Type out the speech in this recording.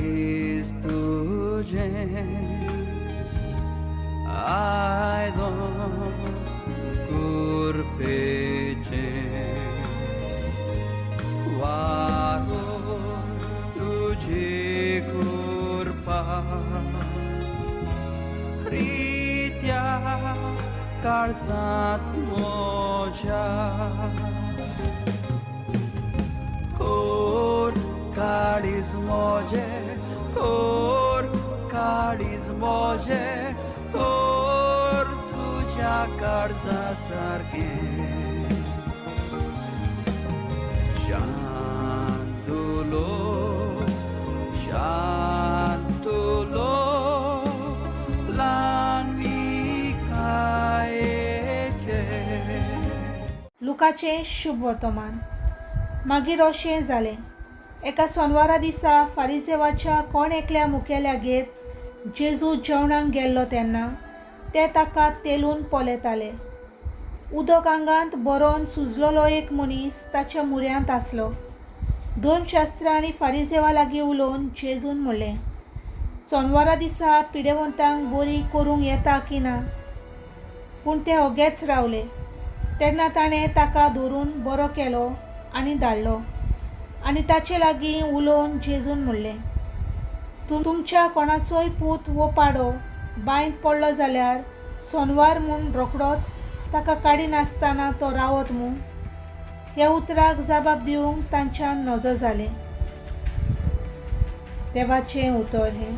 काळीज तुजें आयदन कुरपेचें वारो तुजी कृपा रित्या काळजांत म्हज्या खोर काळीज म्हजें खोर काळीज म्हजें खोर तुज्या काळजा सारकें शांतुलो शांतुलो ल्हानविकायेचे. लुकाचें शुभ वर्तमान. मागीर अशें जालें, एका सोनवारा दिसा फारिजेवाच्या कोण एकल्या मुखेल्यागेर जेजू जेवणाक गेल्लो तेन्ना ते ताका तेलून पळयताले. उदक आंगांत बरोवन सुजलेलो एक मनीस ताच्या मुऱ्यांत आसलो. धर्मशास्त्र आनी फारिजेवा लागीं उलोवन जेजून म्हणलें, सोनवारा दिसा पिडेवंतांक बरी करूंक येता की ना? पूण ते ओगेच रावले. तेन्ना ताणें ताका धरून बरो केलो आनी धाडलो. आनी ताचे लागीं उलोवन जेजून म्हणलें, तुमच्या कोणाचोय पूत वो पाडो बांयत पडलो जाल्यार सोनवार म्हूण रोखडोच ताका काडिनासतना तो रावत मूं? ह्या उतराक जाबाब दिवंक तांच्यान नजो जालें. देवाचें उतर हें.